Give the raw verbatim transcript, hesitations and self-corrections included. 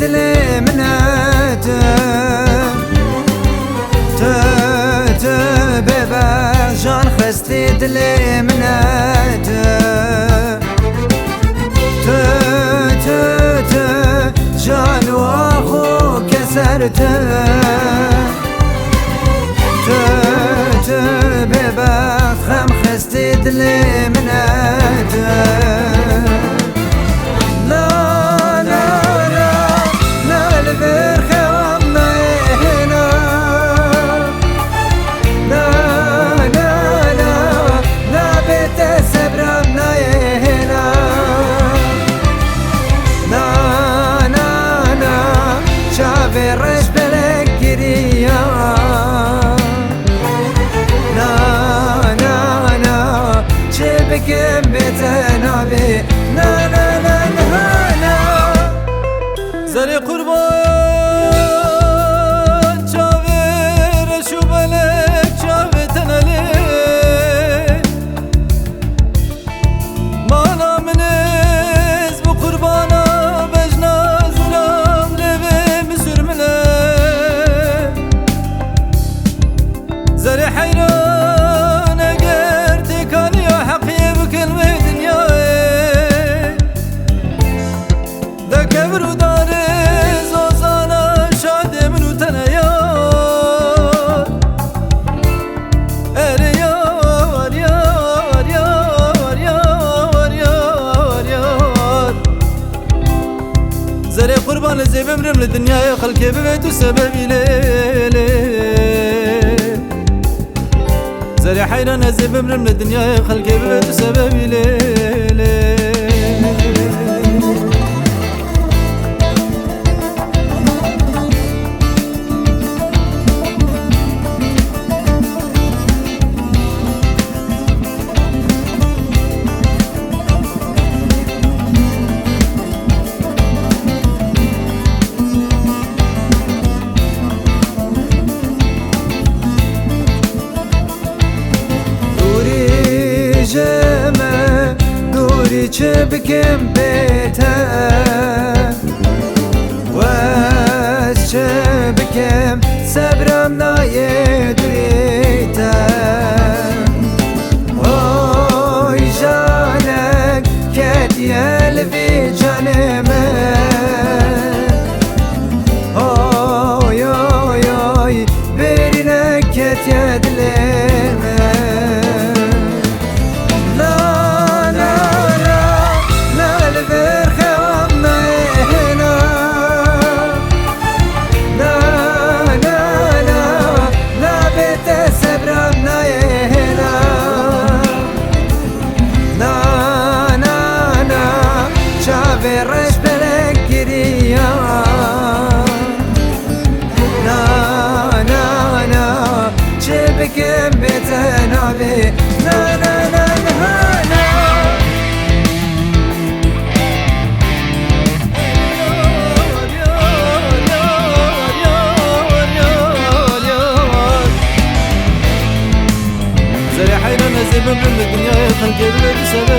Dilê min e tu, tu, tu bêbexjan xwestî dilê min e tu. Tu, tu, tu, jan û ax û keser tu. Tu, tu bêbext xem xestî dilê min e tu. Na, na, na, na li vir xewan nayê hêna. Na, na, na, na bê te sebra nayê hêna. Na, na, na, çavê reş belek giriya. Na, na, na, çi bikim bê te nabê. Na, na, na, na, na. Zerê qurban çavê reş û belek çavê tenelê. Mana min ez bi qurbana bejna zilam lê vê min zûr min e. Zerê heyran eger têkaniya heqiyê bikin wê dinyayê. De kevir û darê zozana şadê min û teneya. Erê yar, yar, yar, yar, yar, yar. Zerê qurban ez ê bimrim li dinyayê xelkê bivê tu sebebî lê, lê. Zerê heyran ez ê bimrim li dinyayê xelkê bivê tu sebebî lê, lê. Dûrî ji min, dûrî çi bikim bê te? Wez çi bikim, sebram nayê dûrî te. Oy janek ketiye li vî canê min. Oy, oy, oy, bêrîne ketiye dilê min. Na, na, na, na, li vir xewan nayê hêna. Na, na, na, na, bê te sebram nayê hêna. Na, na, na, çavê reş belek giriya. Na, na, na, çi bikim bê te nabê. Na, na, na, na, na. Zerê heyran ez ê bimrim li dinyayê xelkê bivê tu sebebî.